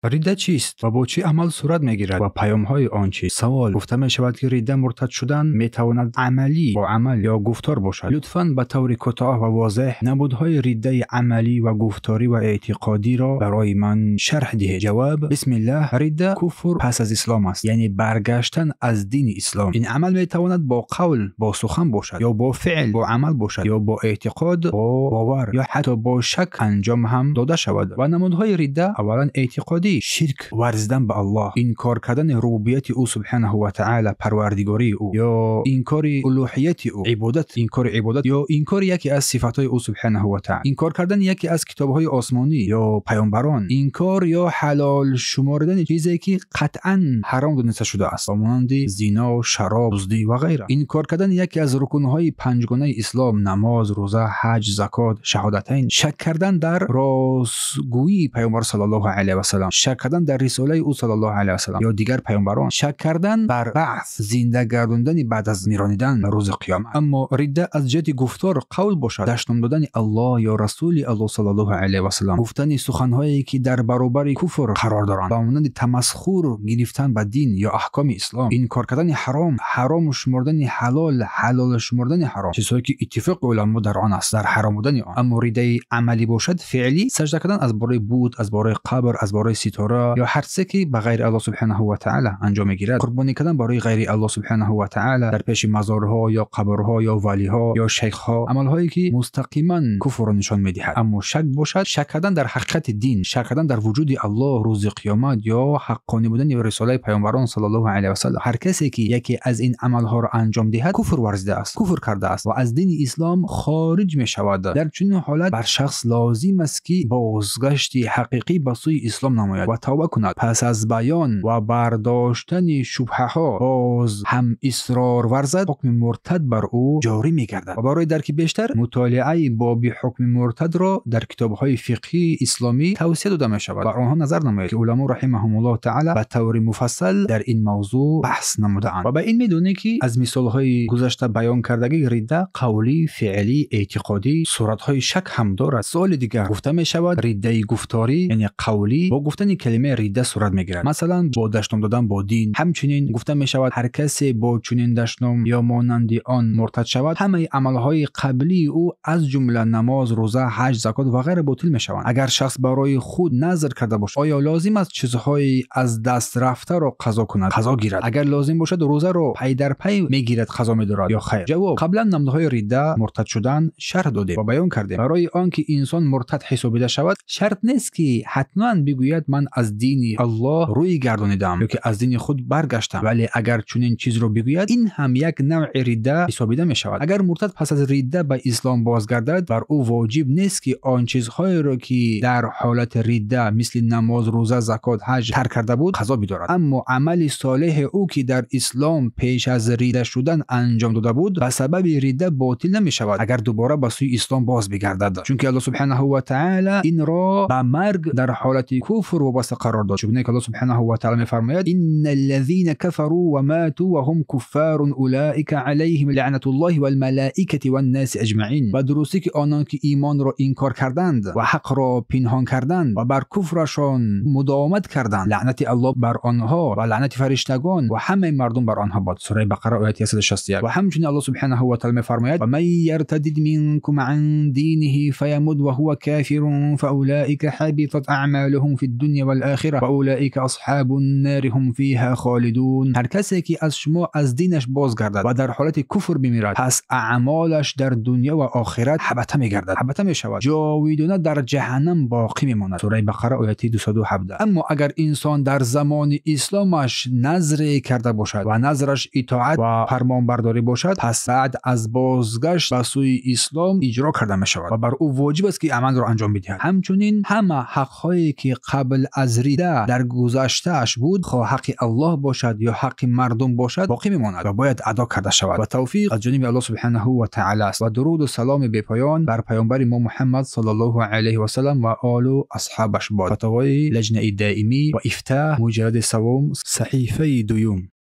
Ридда чист ва бо чӣ амал сурат мегирад ва паёмҳои он чист? Савол: гуфта мешавад, ки ридда муртад шудан метавонад амалӣ бо амал ё гуфтор бошад. Лутфан ба таври кӯтоҳ ва возеҳ намудҳои риддаи амалӣ ва гуфторӣ ва эътиқодиро барои ман шарҳ диҳед. Ҷавоб: бисмиллаҳ. Ридда куфр пас аз ислом аст, яъне баргаштан аз дини ислом. Ин амал метавонад бо қавл, бо сухан бошад, ё бо феъл, бо амал бошад, ё бо эътиқод, бо бовар, ё ҳатто бо шак анҷом ҳам дода шавад. Ва намудҳои ридда аввалан эътиқодӣ: ширк варзидан ба Аллоҳ, инкор кардани рубубияти ӯ субҳанаҳу ва таъала, парвардигории ӯ, ё инкори улуҳияти ӯ, ибодат, инкори ибодат, ё инкори яке аз сифатҳои ӯ субҳанаҳу ва таъала, инкор кардани яке аз китобҳои осмонӣ ё паёмбарон, инкор ё ҳалол шуморидани чизе ки қатъан ҳаром дониста шудааст, ба монанди зино, шароб, дуздӣ ва ғайра, инкор кардани яке аз рукунҳои панҷгонаи ислом: намоз, рӯза, ҳаҷ, закот, шаҳодатайн, шак кардан дар ростгӯии паёмбар саллаллоҳу алайҳи васаллам, шак кардан дар рисолаи ӯ саллаллоҳу алайҳи васаллам ё дигар паёмбарон, шак кардан бар баъс, зинда гардондани баъд аз миронидан ба рӯзи қиёмат. Аммо ридда аз ҷиҳати гуфтор қавл бошад, дашном додани Аллоҳ ё расули Аллоҳ саллаллоҳу алайҳи васаллам, гуфтани суханҳое ки дар баробари куфр қарор доранд, ба монанди тамасхур гирифтан ба дин ё аҳкоми ислом, инкор кардани ҳаром, ҳаром шумордани ҳалол, ҳалол шумордани ҳаром, чизҳое ки иттифоқи уламо дар он аст, дар ҳаром будани он. Аммо риддаи амалӣ бошад, феълӣ: сажда кардан аз бораи бут, аз бораи қабр, аз бораи ситора ё ҳар чизе ки ба ғайри Аллоҳ субҳанаҳу ва таъала анҷом мегирад, қурбонӣ кардан барои ғайри Аллоҳ субҳанаҳу ва таъала дар пеши мазорҳо ё қабрҳо ё валиҳо ё шайхҳо, амалҳое ки мустақиман куфрро нишон медиҳад. Аммо шак бошад, шак кардан дар ҳақиқати дин, шак кардан дар вуҷуди Аллоҳ, рӯзи қиёмат ё ҳаққонӣ будани рисолаи паёмбарон саллаллоҳу алайҳи васаллам. Ҳар касе ки яке аз ин амалҳоро анҷом диҳад, куфр варзидааст, куфр кардааст ва аз дини ислом хориҷ мешавад. Дар чунин ҳолат бар шахс лозим аст ки бозгашти ҳақиқӣ ба сӯи ислом намояд ва тавба кунад. Пас аз баён ва бардоштани шубҳаҳо боз ҳам исрор варзад, ҳукми муртад бар ӯ ҷорӣ мегардад. Ва барои дарки бештар мутолиаи боби ҳукми муртадро дар китобҳои фиқҳии исломӣ тавсия дода мешавад. Бар онҳо назар намоед ки уламо раҳимаҳумуллоҳ таъала ба таври муфассал дар ин мавзӯъ баҳс намудаанд. Ва ба ин медонед ки аз мисолҳои гузашта баён кардагӣ ридда қавлӣ, феълӣ, эътиқодӣ суратҳои шак ҳам дорад. Суоли дигар: гуфта мешавад риддаи гуфторӣ, яъне қавлӣ, бо гуфтани калимаи ридда сурат мегирад, масалан бо дашном додан бо дин. Ҳамчунин гуфта мешавад ҳар касе бо чунин дашном ё монанди он муртад шавад, ҳамаи амалҳои қаблии ӯ аз ҷумла намоз, рӯза, ҳаҷ, закот ва ғайра ботил мешаванд. Агар шахс барои худ назр карда бошад, оё лозим аст чизҳои аз даст рафтаро қазо кунад, қазо гирад? Агар лозим бошад, рӯзаро пай дар пай мегирад, қазо медорад ё хайр? Ҷавоб: қаблан намудҳои ридда, муртад шудан шарҳ додем ва баён кардем. Барои он ки инсон муртад ҳисобида шавад, шарт нест ки ҳатман бигӯяд ман аз дини Аллоҳ рӯй гардонидам ё ки аз дини худ баргаштам. Вале агар чунин чизро бигӯяд, ин ҳам як навъи ридда ҳисобида мешавад. Агар муртад пас аз ридда ба ислом бозгардад, бар ӯ воҷиб нест ки он чизҳоеро ки дар ҳолати ридда мисли намоз, рӯза, закот, ҳаҷ тарк карда буд, қазо бидорад. Аммо амали солеҳи ӯ ки дар ислом пеш аз ридда шудан анҷом дода буд, ба сабаби ридда ботил намешавад агар дубора ба сӯи ислом боз бигардад. Чунки Аллоҳ субҳанаҳу ва таъала инро ба марг дар ҳолати куфр вобаста қарор дод. Чунки Аллоҳ субҳанаҳу ва таъала мефармояд: инна аллазина кафару ва мату ва ҳум куффарун улаика алайҳим лаънатуллоҳи валмалаикати ваннаси аҷмаин. Ба дурустӣ ки онон ки имонро инкор карданд ва ҳақро пинҳон карданд ва бар куфрашон мудовамат карданд, лаънати Аллоҳ бар онҳо ва лаънати фариштагон ва ҳамаи мардум бар онҳо бод. Сураи Бақара ояти 161. Ва ҳамчунин Аллоҳ субҳанаҳу ва таъала мефармояд: ва ман яртадид минкум ан диниҳи фаямут ва ҳува кофирун фаулаика ҳабитат аъмалуҳум фи ддуня валохира ва улаика асҳабу ннари ҳум фиҳа холидун. Ҳар касе ки аз шумо аз динаш бозгардад ва дар ҳолати куфр бимирад, пас аъмолаш дар дунё ва охират ҳабата мегардад, ҳабата мешавад, ҷовидона дар ҷаҳаннам боқӣ мемонад. Сураи Бақара ояти 217. Аммо агар инсон дар замони исломаш назре карда бошад ва назраш итоат ва фармонбардорӣ бошад, пас баъд аз бозгашт ба сӯи ислом иҷро карда мешавад ва бар ӯ воҷиб аст ки амалро анҷом бидиҳад. Ҳамчунин ҳама ҳақҳое ки қабл аз ридда дар гузаштааш буд, хоҳ ҳаққи Аллоҳ бошад ё ҳаққи мардум бошад, боқӣ мемонад ва бояд адо карда шавад. Ва тавфиқ аз ҷониби Аллоҳ субҳанаҳу ва таъала аст. Ва дуруду саломи бепоён бар паёмбари мо Муҳаммад саллаллоҳу алайҳи васаллам ва олу асҳобаш бод. Фатвои лаҷнаи доимӣ ва ифта, муҷаллади севум, саҳифаи дуюм.